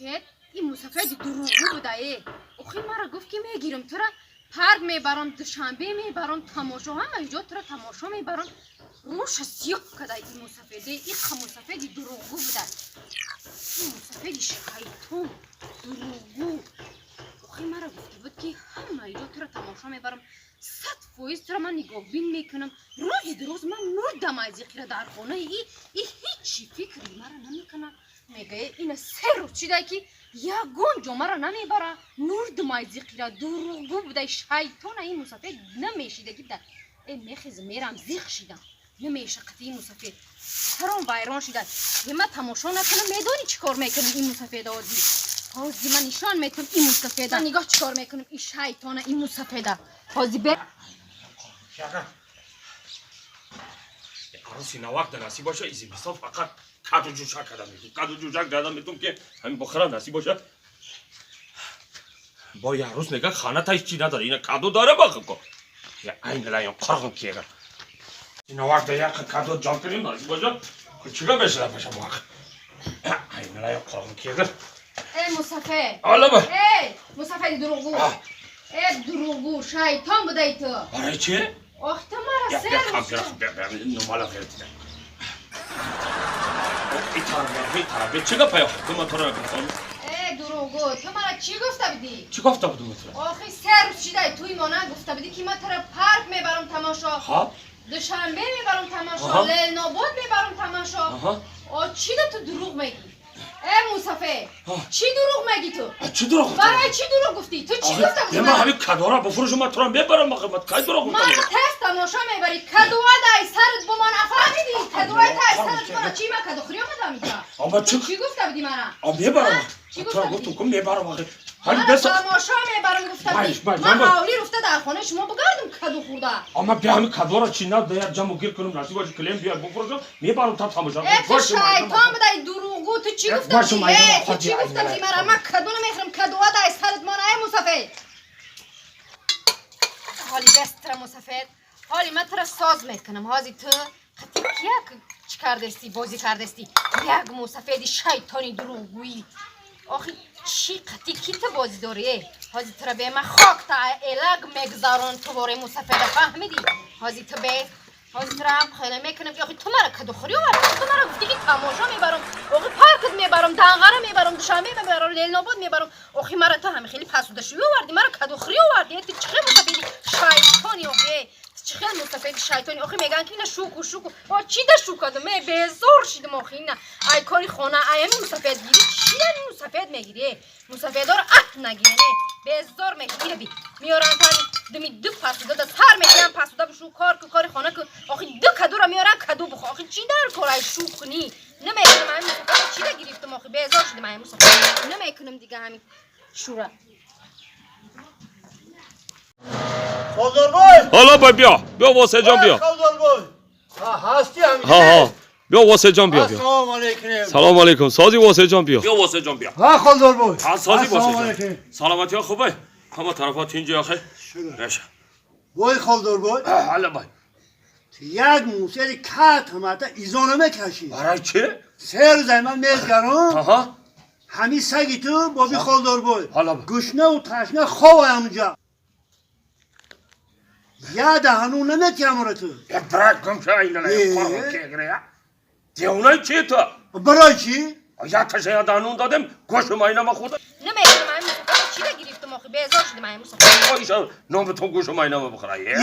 Мусафед, ин мусафеди дурӯғгӯ буда е. Охи мара гуфт, ки мегирам тура, парк мебарам, Душанбе мебарам, тамошо, ҳама ҷо тура тамошо мебарам. Рӯша сиёҳ када ин мусафеде. Иқа мусафеди дурӯғгӯ буда, ин мусафеди шайтон, дурӯғгӯ. Охи мара гуфта буд, ки ҳама ҷо тура тамошо мебарам, 100% тура ман нигоҳбин мекунам. Рӯзи дуруз ман мурдам аз иқира дар хонаи и ҳичи фикри мара намекунад. Мегӯя, ина 3 рӯз шида, ки ягон ҷо мара намебара. Мурдум аз иқира, дурӯғгӯ буда, шайтона ин мусафед, намешидаги буда. Э, мехезм, мерам, зиқ шидам, намеша қати ин мусафед, саром вайрон шида. Е, ма тамошо накунам, медонӣ чӣ кор мекунам ин мусафеда? Ҳози, ҳози ман нишон метам ин мусафеда. Нигоҳ, чӣ кор мекунам ин шайтона, ин мусафеда ҳози бе. Яга. Аруси навак да насиб боша, и зимистон фақат каду ҷӯшак када метум. Каду ҷӯшак када метум, ки ҳамин бохира насиб боша. Бо як рӯз мега, хана та ҳеч чи надора. Ина каду дора бахы ко. Я айналаям қорғым кега. Навак да як каду ҷам кунем, насиб боша. Чига мешава паша бах. Айналаям қорғым кега. Э, мусафед! Ала ба. Э, мусафеди дурӯғгӯ! Э, дурӯғгӯ, шайтон будаи ту! Барои чи? Ох, ту мара Я се я рӯз кампира бя бя нумала фертида. И тараф, и тараф. Чига пая? Ту ма тура гуфтам. Э, дурӯғгӯ, ту мара чӣ гуфта будӣ? Чӣ гуфта будум тура? Охи 3 рӯз шидай туи мо гуфта будӣ, ки ма тура парк мебарам тамошо, Душанбе мебарам тамошо, Ленобод мебарам тамошо. О, чӣ да ту дурӯғ мегӣ? Э, мусафед, чӣ дурӯғ мегӣ ту? Чӣ дурӯғ гуфтам? Барои чӣ дурӯғ гуфтӣ? Ту чӣ гуфта будӣ Ма мара? ҳамин кадора бифурӯшам, ман тура мебарам, ман кай дурӯғ гуфтам? Мара тез тамошо мебарӣ, кадуа дай сарат бумон, афаҳмидӣ? Кадуай тай сарат бумон. Чӣ, ма кадухӯрӣ омадам инҷа? Ама чӣ? Чӣ гуфта будӣ мара? А, мебарам. Чӣ Тура гуфта будӣ? гуфтум, ку мебарам охи. Ҳали Мара беса. тамошо мебарам гуфта Майш, будӣ. майш, Ман ман ҳавлӣ руфта дар хонаи шумо бигардум каду хӯрда. Ама бия, ҳамин кадора чӣ на да як ҷаму гир кунам, насиб боша, клиент биёд, бифурӯшам, мебарам та тамошо. Э, ту шайтон будаи, дурӯғгӯ, ту чӣ гуфта Бошум, будӣ? майдон, Э, ту чӣ хоҷи, гуфта будӣ айналай. мара? Ман каду намехӯрам, кадуа дай сарат мон, ай мусафед. Ҳоли даст тра, мусафед. Ҳоли ман тура соз мекунам. Ҳози ту қати як чӣ кардести, бозӣ кардести? Як мусафеди шайтони дурӯғгӯӣ. Охи чӣ қати ки ту бозӣ дорӣ? Э, ҳози тура бе ман хок та элак мегзарон ту вори мусафеда, фаҳмидӣ? Ҳози ту бе, ҳози тура ҳам хеле мекунам, ки охи ту мара кадухӯрӣ овардӣ. Ту мара гуфтӣ, ки тамошо мебарам, охи паркат мебарам, Данғара мебарам, Душанбе мебарам, Ленобод мебарам. Охи мара ту ҳами хеле пасудашӯӣ овардӣ, мара кадухӯрӣ овардӣ. Э, ту чӣ хел мусафеди шайтони охи? Э, ту чӣ хел мусафеди шайтони охи? Мегӯянд, ки ина шуку шуку. О, чӣ да шу кардам? Э, безор шидам охи, ина ай кори хона, ай ҳами мусафедгирӣ. Чӣ ами мусафед мегирӣ? Э, мусафедоро аҳ нагирен. Э, безор мегирӣ. Би меоран тани думи ду пасуда да сар мекунам, пасуда бишу, кор ку, кори хона ку. Охи ду кадура меоран, каду бухо. Охи чӣ дар кор ай шу кунӣ? Намекунам. Ами мусафеда чӣ да гирифтам? Охи безор шудам ай мусафед, намекунам дига ҳами шура. Холдорбой! Ҳала бай, биё, биё, Восеҷон, биё. Холдорбой! Ҳа, ҳасти ҳамин? Ҳа ҳа, биё, Восеҷон, биё, биё. Ассалому алайкум. Салом алейкум, сози, Восеҷон, биё, биё, Восеҷон, биё. Ҳа, Холдорбой. Ҳа, сози. Ассалому Восеҷон. алайкум. Саломатиҳо хубе, ҳама тарафа тинҷи охи. Реша. Бой, Холдорбой, ҳала бай. Як мусери кат ҳамата изо намекашӣ. Барои чӣ? 3 рӯз ай ман мезгарам, Аҳа. ҳамин саги ту боби Холдорбой. Ҳала бай. Гушнаву ташна хова ҳамунҷа. Я даҳану наметиҳам ора ту. Я брат, гум ша, айналай. Е. Қорғым кегре. Девонаи чи ту? Барои чӣ? Я таша я даҳанун додем, гӯшу майнама хӯрда. Намекунам ами мусафеда чӣ да гирифтам? Охи безор шудам ай мусафед. Оиша, номи ту гӯшу майнама бихӯра. Е.